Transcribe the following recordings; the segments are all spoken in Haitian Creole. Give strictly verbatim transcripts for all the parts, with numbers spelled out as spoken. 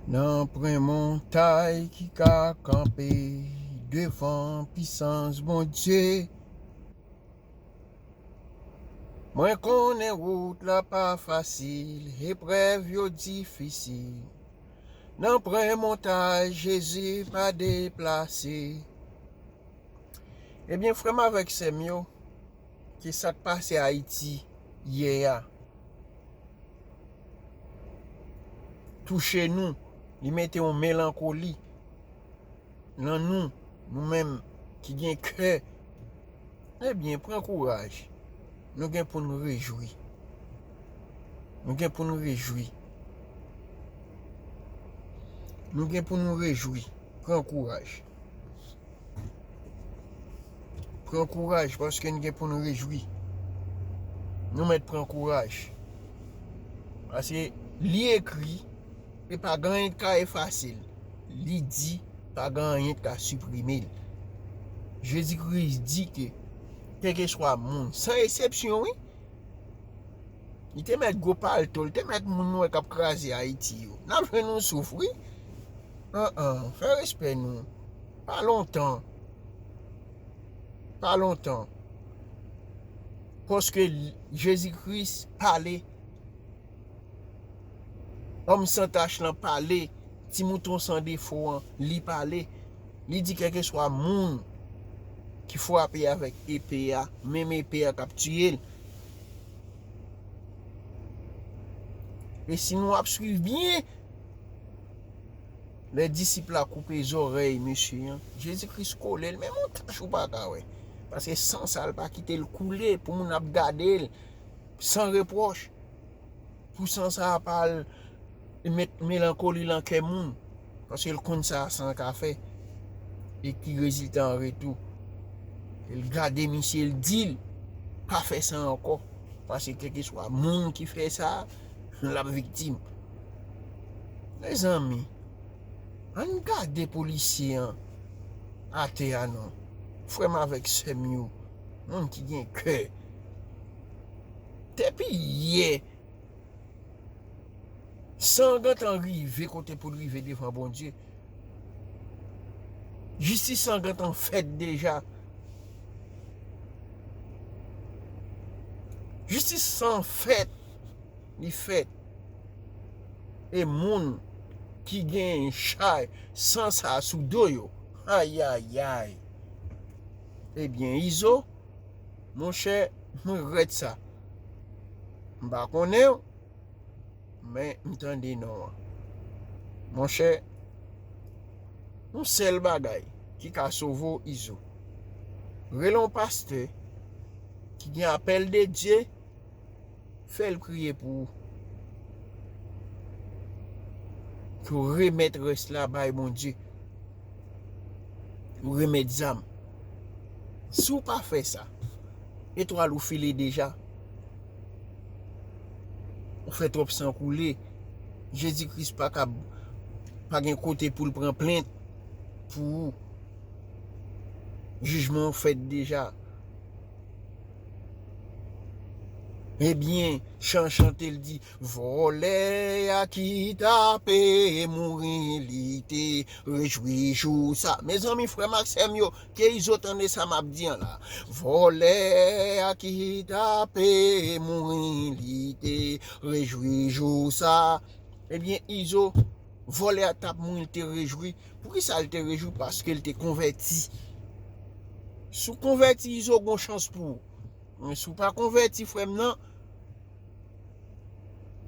Nan pwen montay ki ka kanpe devan pisans Bondye. Mwen konnen wout la pa fasil, eprèv yo difisil. Nan pwen montay, Jezi pa deplase. Ebyen, frè m avèk sè m yo, ke sa k pase Ayiti yè a touche nou, li mete yon melankoli nan nou, nou menm ki gen kè. Ebyen, pran kouraj. Nou gen pou n rejwi. Nou gen pou n rejwi. Nou gen pou n rejwi. Pran kouraj. Pran kouraj, paske n gen pou n rejwi. Nou mèt pran kouraj. Paske li ekri, e pa gen anyen ki ka efase l. Li di, pa gen anyen ki ka siprime l. Jezi Kris di ke, kèlkeswa moun, san eksepsyon, wi, li te mèt gwo palto, li te mèt moun nou wè k ap kraze Ayiti yo. N ap jwenn yon souf, wi. An, an, fè respè nou. Pa lontan. Pa lontan. Paske Jezi Kris pale. Òm san tach lan pale. Ti mouton san defo an, li pale. Li di kèlkeswa moun ki frape avèk epe a, menm epe a k ap tiye l. E si nou ap swiv byen, lè disip la koupe zòrèy mesye an, Jezi Kris kole l, menm yon tach ou pa ka wè. Paske san sa l pa kite l koule pou moun ap gade l san repwòch. Pou san sa a pa al met melankoli nan kè moun. Paske l konn sa san ka fè. E ki rezilta an retou. E l gade misye, l di l, pa fè sa ankò. Paske kèlkeswa moun ki fè sa, l ap viktim. Mezanmi, ann gade polisye an atè a non. Frè m avèk sè m yo, moun ki gen kè. Depi yè, san an gentan rive kote pou l rive devan Bondye. Jistis san an gentan fèt deja. Jistis san an fèt, li fèt. E moun ki gen chay san sa sou do yo, ayayay. Ebyen, Izo, monchè, mwen regrèt sa. M pa konnen w, men m tande non an. Monchè, yon sèl bagay ki ka sove w, Izo. Rele yon pastè ki gen apèl de Dye, fè l priye pou ou. Pou w remèt rès la bay Bondye. Ou remèt zam. Si w pa fè sa, etwal ou file deja. Ou fè twòp san koule. Jezi Kris pa kab, pa gen kote pou l pran plent pou ou. Jijman w fèt deja. Ebyen, chan chante, l di, vòlè a ki t ape mouri, li te rejwi jou sa. Mezanmi, frè m ak sè m yo, ke Izo tande sa m ap di an la. Vòlè a ki t ape mouri, li te rejwi jou sa. Ebyen, Izo, vòlè a t ap mouri, li te rejwi. Poukisa l te rejwi? Paske l te konvèti. Si w konvèti, Izo, gon chans pou ou. Men si w pa konvèti, frè m nan,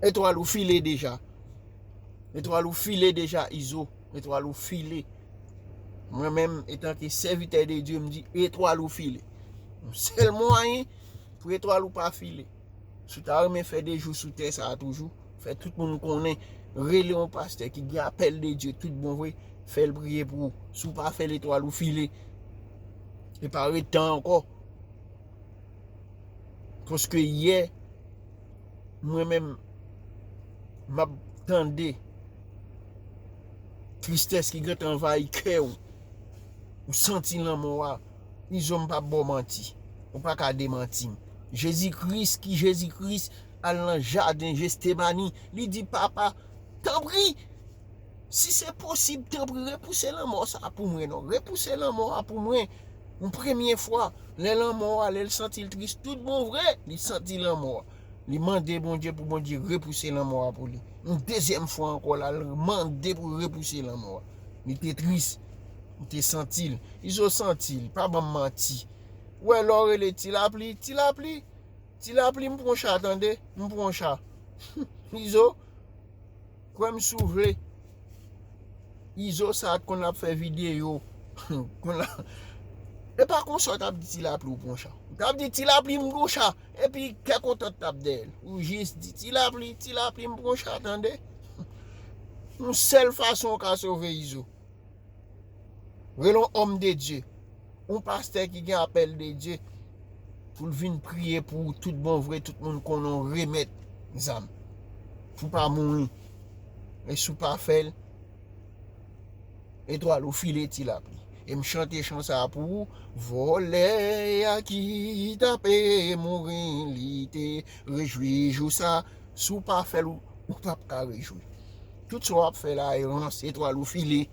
etwal ou file deja. Etwal ou file deja, Izo. Etwal ou file. Mwen menm, etanke sèvitè de Dye, m di, etwal ou file. Yon sèl mwayen pou etwal ou pa file. Si w ta renmen fè de jou sou tè sa a toujou, fè tout moun konnen, rele yon pastè ki gen apèl de Dye tout bon vre, fè l priye pou ou. Si w pa fè l, etwal ou file. E pa ret tan ankò. Paske yè, mwen menm, m ap tande tristès ki gentan anvayi kè w. Ou santi lanmò a. Izo, m p ap ba w manti. Ou pa ka demanti m. Jezi Kris, ki Jezi Kris, al nan jaden Jestemani, li di, Papa, tanpri, Si se posib, tanpri, repouse lanmò sa a pou mwen non. Repouse lanmò a pou mwen. Yon premye fwa, lè lanmò a, lè l santi l tris, tout bon vre, li santi lanmò a. Li mande Bondye pou Bondye repouse lanmò a pou li. Yon dezyèm fwa ankò la, l mande pou repouse lanmò a. Li te tris. Li te santi l. Izo santi l. Pa ban m manti. Ou wè lè w rele Ti Lapli, Ti Lapli, Ti Lapli, m pran w cha, tande. M pran w cha. Izo, kwè m si w vle. Izo sa a t konn ap fè videyo. Konn la. E pa konsa w t ap di Ti Lapli ou pran w cha. Ou t ap di Ti Lapli m pran w cha. Epi kè kontan t ap dèyè l. Ou jis di Ti Lapli, Ti Lapli m pran w cha, tande. Yon sèl fason w ka sove Izo. Rele yon òm de Dye, yon pastè ki gen apèl de Dye, pou l vin priye pou ou tout bon vre, tout moun konnen w remèt zam. Pou w pa mouri. E si w pa fè l, etwal ou file Ti Lapli. E m chante chan sa a pou ou. Vòlè a ki t ape mouri, li te rejwi jou sa. Si w pa fè l, ou, ou p ap ka rejwi. Tout sa w ap fè la, e rans, etwal ou file.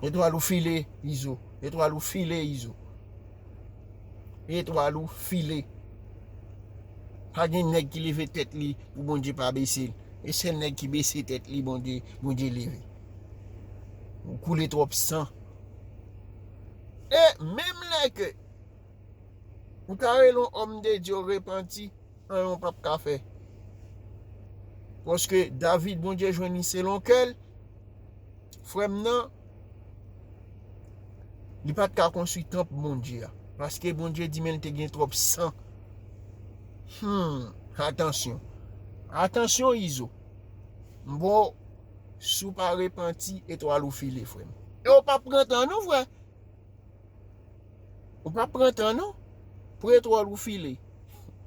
Etwal ou file, Izo. Etwal ou file, Izo. Etwal ou file. Pa gen nèg ki leve tèt li pou Bondye pa bese l. E sèl nèg ki bese tèt li, Bondye, Bondye leve. Ou koule twòp san. E menm lè ke ou ta rele yon òm de Dye repanti, anyen w p ap ka fè. Paske David, Bondye jwenn li selon kè l, frè m nan, li pa t ka konstwi tanp Bondye a. Paske Bondye di men l te gen twòp san. Hmm, atansyon. Atansyon, Izo. M bon, si w pa repanti, etwal ou file, frè m. E w p ap pran tan non, frè. Ou p ap pran tan non. Pou etwal ou file.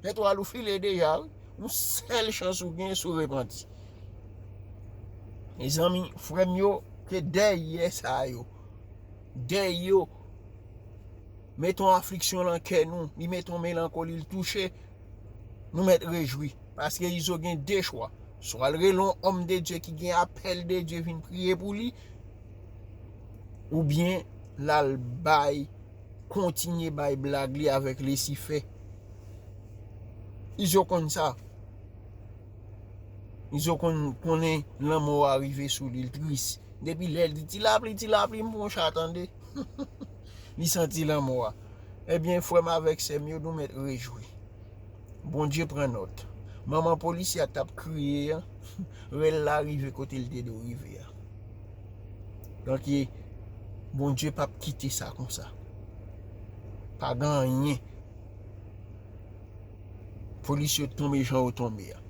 Etwal ou file deja, wi. Yon sèl chans ou gen si w repanti. Mezanmi, frè m yo, ke dèy sa yo, dèy yo, mete yon afliksyon nan kè nou, li mete yon melankoli, li touche, nou mèt rejwi. Paske Izo gen de chwa. Swa l rele yon òm de Dye ki gen apèl de Dye vin priye pou li, oubyen l al bay, kontinye bay blag li avèk Lisifè. Izo konn sa. Izo konn, konnen lanmò a rive sou li, l tris. Depi lè l di, "Ti Lapli, Ti Lapli, m pran w cha, tande." Li santi lanmò a. Ebyen, frè m avèk sè m yo, nou mèt rejwi. Bondye pran nòt. Manman polisye a t ap kriye an, rèl la rive kote l te dwe rive a. Donk, Bondye p ap kite sa konsa. Pa gen anyen. Polis yo tonbe jan yo tonbe a.